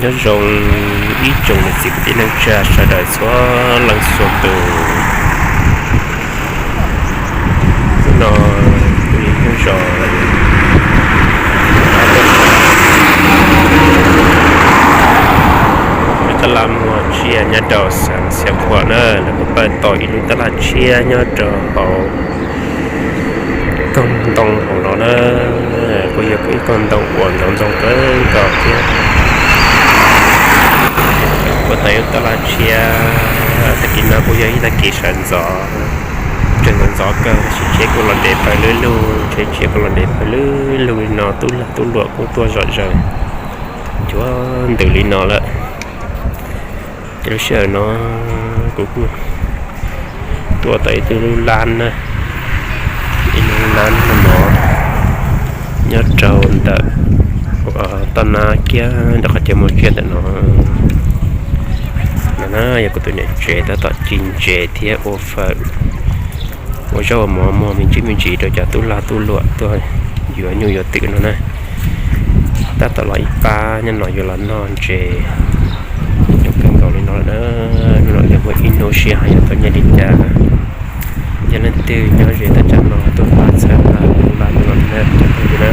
Nyob zoo ib tsoom niam txiv kwv tij neej tsa sawv daws txhua leej txhua tus. Hnub no kuj yog hnub zoo, lub taj laj muag tsiaj nyob rau xeev Xeev Khuam na, lawv kuj pab tau ib lub taj laj tshiab nyob rau hauv koog ntoo hauv no na. Kuj yog ib koog ntoo uas ntxoov ntxoo kawg nkaus thiab. Kuj tau ib lub taj laj tshiab, tag kis no kuj yog ib tag kis sawv ntxov, tseem ntxov ntxov kawg tab sis tsiaj kuj los nres pawg lug lug, ntshe tsiaj kuj los nres pawg lug lug li no, tub lag tub luam kuj tuaj zom zaws cuag ntws li no lawm. Ces lub sij hawm no kuv kuj tuaj tau ib tug lub lab na, ib lub lab noj mov nyob rau ntawm toj nab kiag ntawm qhov chaw muag tsiaj ntawm no. No na yog kuv tus niam tsev tab tom ci ntses thiab ua fawm, ua zaub ua mov muag me ntsis me ntsis rau cov tub lag tub luam tuaj yuav nyuj yuav twm no na. Tab tom los ib pab nyob no yuav los noj ntses coob kawg nkaus li no lawm na. Hnub no yog muaj ib hnub sij hawm yuav tau nyiaj li cas, yog leej twg nyob ze teb chaws no tuaj pab txhawb nqa lub lab no na cov phooj ywg na.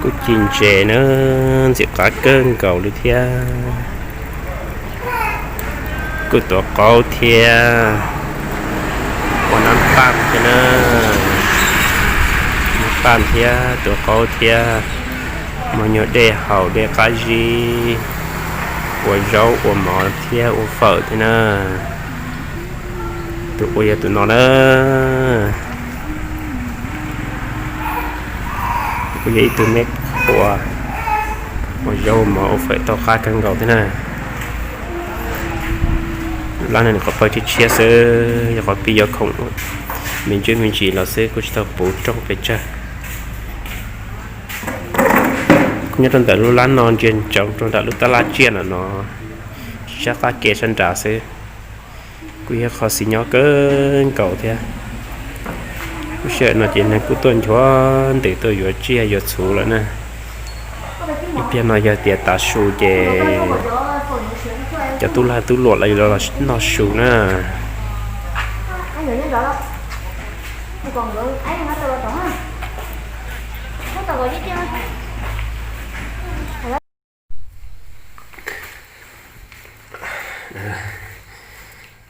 Kuj ci ntses na, ntxim qab kawg nkaus li thiab. Kuj tuav qaub thiab, ua nab paj thiab na, nab paj thiab tuav qaub thiab, muag nyuag dej haus dej qab zib, ua zaub ua mov thiab ua fawm thiab na. Tus ua yog tus no na. Kuj yog ib tug me qhua ua zaub ua mov ua fawm tau qab kawg nkaus thiab na. Lab no nws qhov pawg tshiab tshiab xwb, yog qhov pib yuav khoom me ntsis me ntsis los xwb, kuj tsis tau puv rooj pes tsawg. Kuj nyob rau ntawm lub lab no ntsia ntsoov rau nram lub taj laj tsiaj no no, sab qab ke sab nrad xwb. Kuj yog qhov xis nyob kawg nkaus thiab. Lub sij hawm no ces neeg kuj tuaj nchuav ntws tuaj yuav tsiaj yuav txhuv lawm na. Ib pliag no yog tias tav su ces cov tub lag tub luam los yuav los noj su na.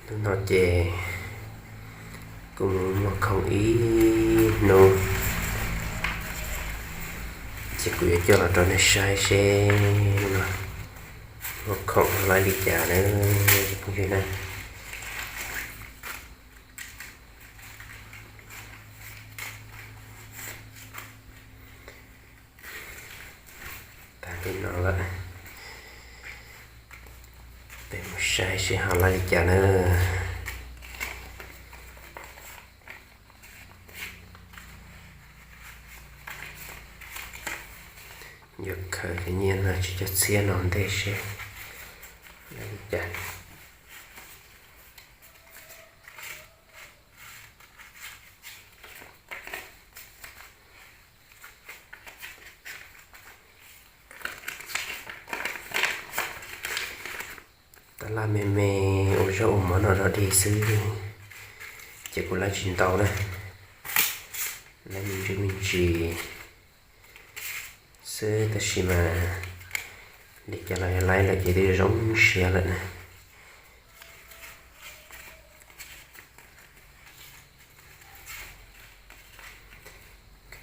Hnub no ces kuj muaj khoom ib hnub, ces kuv yuav coj los rau nej saib seb muaj khoom laib li cas na, phooj ywg na. Tag li no lawm, peb mus saib seb ho laib li cas na. Yuav khaws cov nyiaj no tsib caug txhiab no ntej seb laib li cas. Tab laj me me ua zaub ua mov noj rau dej xwb, ces kuv laib tsis ntau na, laib me ntsis me ntsis xwb, tab sis mas li cas los yog laib lawm ces twb zoo siab lawm na.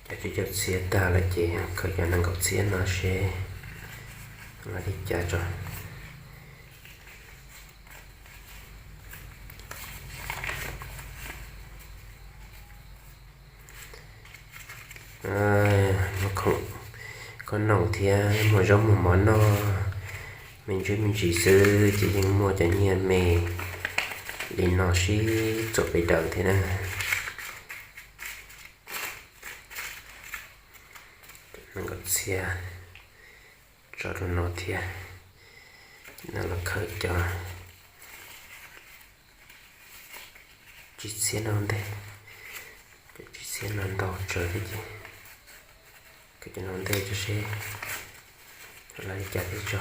Cov tsib caug txhiab tag lawm ces khaws cov nees nkaum txhiab no seb laib li cas tso. Muaj khoom koj noom thiab muaj zaub muaj mov noj me ntsis me ntsis xwb ces yeej muaj cov nyiaj me li no sib txuam pes daws thiab na. Nees nkaum txhiab tso rau no thiab, no los khaws cov tsib txhiab no ntej. Ntau tsawv thiab ces, khaws cov no ntej tso seb lawv li cas thiab tso.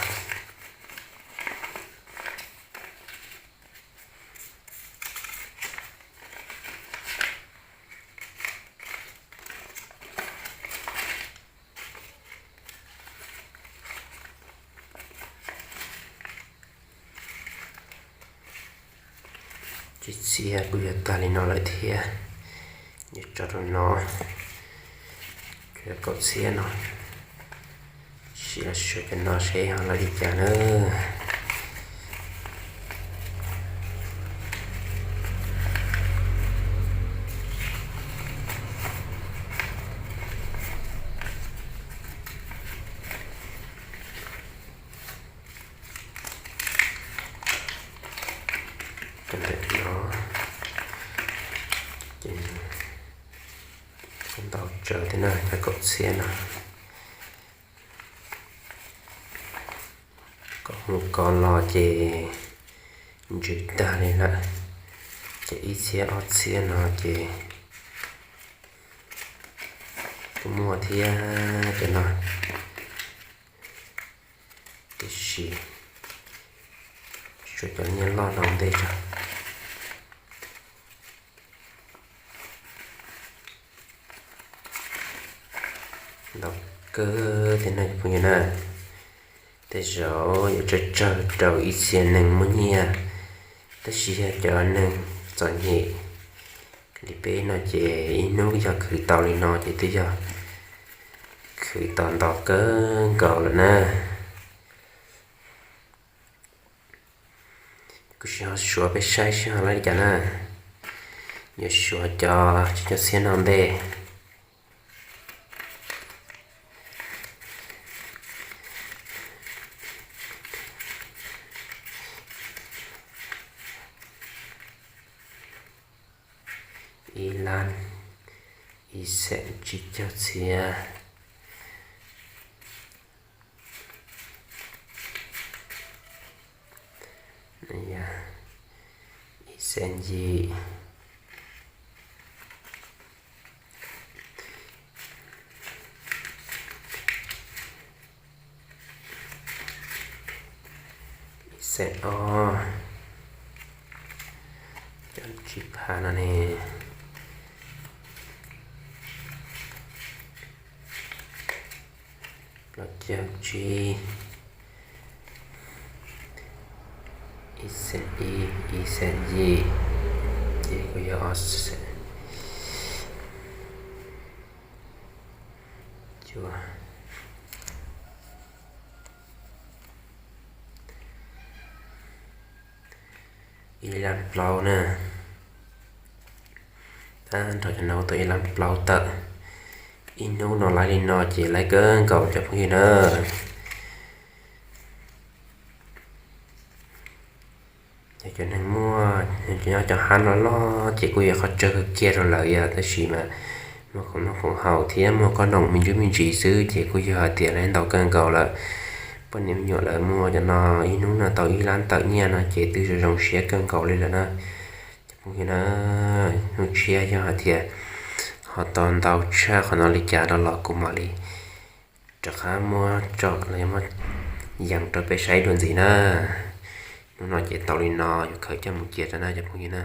Tsis txiav kuj yuav tag li no lawm thiab. Yuav tso rau no, kaum txhiab no. Sim los suav cov no seb ho lawv li cas na. Cov ntawm no ces ntau tsawv thiab na, cov kaum txhiab no. Koj mus koj los ces ntsws tag li lawm. Ces ib txhiab ob txhiab no ces kuj muaj thiab cov no. Tiam sis suav cov nyiaj loj no ntej tso. Ntau kawg thiab no cov phooj ywg na. Tej zaum yuav tsawg tsawg rau ib txhia neeg muaj nyiaj, tab sis yog cov neeg txom nyem li peb no ces ib hnub yog khwv tau li no ces twb yog khwv tau ntau kawg nkaus lawm na. Kuv sim ho suav peb saib seb ho lawv li cas na. Yuav suav cov, cov txhiab no ntej. Ib lab ib xees tsib caug txhiab. Ib xees yim, ib xees ob, cov tsib phav no ne, plaub caug tsib, ib xees ib, ib xees yim, ces kuv yuav ob xees cuaj, ib lab plaub na. Tab nrog cov no tau ib lab plaub tawm. Ib hnub no lawv li no ces lawv kawg nkaus cov phooj ywg na. Yog cov neeg muaj, nyob cov hab loj loj ces kuj yog qhov tsawg kawg kiag rau lawv yog, tab sis mas muaj khoom noj khoom haus thiab muaj khoom noom me ntsis me ntsis xwb ces kuj yog hais tias lawv ntau kawg nkaus lawm. Poj niam me nyuam lawv muaj cov no ib hnub no tau ib lab tawm nyiaj no ces twb zoo zoo siab kawg nkaus li lawm na. Cov phooj ywg na, hnub tshiab yog hais tias ho tau ntau tshaj qhov no li cas rau los kuv mam li rov qab muab tso los yog muab yees rau peb saib dua ntxiv na. Hnub no ces tau li no, yuav khaws coj mus cia rau na cov phooj ywg na.